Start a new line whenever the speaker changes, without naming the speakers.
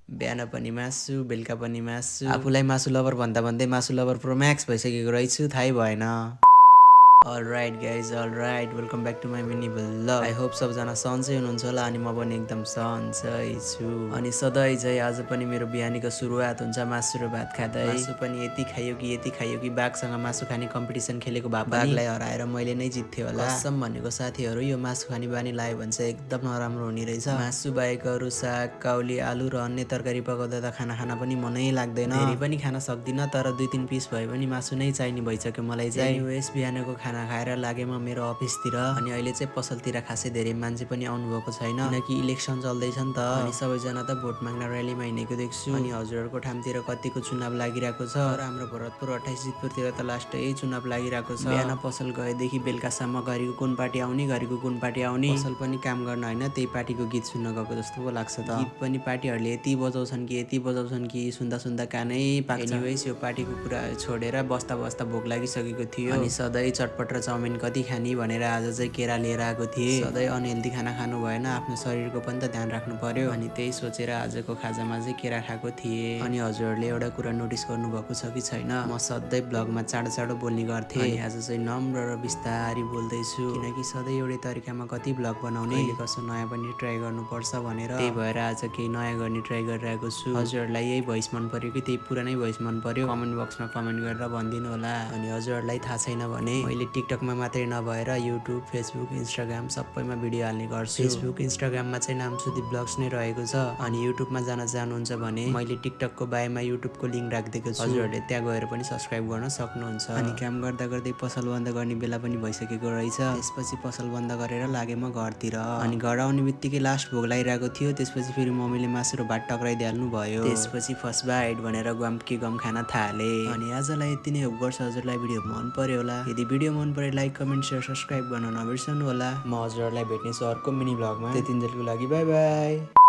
बिहान पनि मासु बेलुका पनि मासु आफूलाई मासु लभर भन्दा भन्दै मासु लभर प्रो म्याक्स भइसकेको रहेछु थाहै भएन। Alright guys alright welcome back to my mini vlog. I hope सबजना सन्चै हुनुहुन्छ होला अनि म पनि एकदम सन्चै छु। अनि सधैँ चाहिँ आज पनि मेरो बिहानीको सुरुवात हुन्छ मासु र भात खाँदै। मासु पनि यति खाइयो कि बाघसँग मासु खाने कम्पिटिसन खेलेको भए बाघलाई हराएर मैले नै जित्थेँ होला। कसम भनेको साथीहरू यो मासु खाने बानी लाग्यो भने चाहिँ एकदम नराम्रो हुने रहेछ। मासु बाहेक अरू साग काउली आलु र अन्य तरकारी पकाउँदा त खाना पनि मनै लाग्दैन। धेरै पनि खान सक्दिनँ तर 2-3 पिस भए पनि मासु नै चाहिने भइसक्यो मलाई चाहिँ। एनिवेज बिहानको खाना खाएर लागे म मेरो अफिसतिर। अनि अहिले चाहिँ पसलतिर खासै धेरै मान्छे पनि आउनु भएको छैन किनकि इलेक्सन चल्दैछ नि त। अनि सबैजना त भोट माग्न र्यालीमा हिँडेको देख्छु। अनि हजुरहरूको ठाउँतिर कतिको चुनाव लागिरहेको छ र हाम्रो भरतपुर 28 जितपुरतिर त लास्टै चुनाव लागिरहेको छ। बिहान पसल गएदेखि बेलुकासम्म घरिको कुन पार्टी आउने घरिको कुन पार्टी आउने पसल पनि काम गर्न होइन त्यही पार्टीको गीत सुन्न गएको जस्तो पो लाग्छ त। गीत पनि पार्टीहरूले यति बजाउँछन् कि सुन्दा सुन्दा कानै पाक्छ। एनिवेज यो पार्टीको कुरा छोडेर बस्दा बस्दा भोक लागिसकेको थियो। अनि सधैँ चटपट र चाउमिन कति खाने भनेर आज चाहिँ केरा लिएर आएको थिएँ। सधैँ अनहेल्दी खाना खानु भएन आफ्नो शरीरको पनि त ध्यान राख्नु पर्यो। अनि त्यही सोचेर आजको खाजामा चाहिँ केरा खाएको थिएँ। अनि हजुरहरूले एउटा कुरा नोटिस गर्नुभएको छ कि छैन म सधैँ ब्लगमा चाँडो चाँडो बोल्ने गर्थेँ अनि आज चाहिँ नम्र र बिस्तारी बोल्दैछु किनकि सधैँ एउटै तरिकामा कति ब्लग बनाउने कहिले कसो नयाँ पनि ट्राई गर्नुपर्छ भनेर। त्यही भएर आज केही नयाँ गर्ने ट्राई गरिरहेको छु। हजुरहरूलाई यही भोइस मन पर्यो कि त्यही पुरानै भोइस मन पर्यो कमेन्ट बक्समा कमेन्ट गरेर भनिदिनु होला। अनि हजुरहरूलाई थाहा छैन भने मैले टिकटकमा मात्रै नभएर युट्युब फेसबुक इन्स्टाग्राम सबैमा भिडियो हाल्ने गर्छु। फेसबुक इन्स्टाग्राममा चाहिँ नाम सुदीप ब्लग्स नै रहेको छ। अनि युट्युबमा जान चाहनुहुन्छ भने मैले टिकटकको बायोमा युट्युबको लिङ्क राखिदिएको छु। हजुरहरूले त्यहाँ गएर पनि सब्सक्राइब गर्न सक्नुहुन्छ। अनि काम गर्दा गर्दै पसल बन्द गर्ने बेला पनि भइसकेको रहेछ। त्यसपछि पसल बन्द गरेर लागे म घरतिर। अनि घर आउने बित्तिकै लास्ट भोक लागिरहेको थियो। त्यसपछि फेरि मम्मीले मासु र भात टक्राइदिहाल्नु भयो। त्यसपछि फर्स्ट बाइट भनेर गम खान थाले। अनि आजलाई यति नै होप गर्छु हजुरलाई भिडियो मन पर्यो होला। यदि भिडियो मन पर्यो लाइक कमेन्ट सेयर सब्सक्राइब गर्न नबिर्सनु होला। म हजुरहरूलाई भेट्नेछु अर्को मिनी भ्लगमा। त्यतिन्जेलको लागि बाई बाई।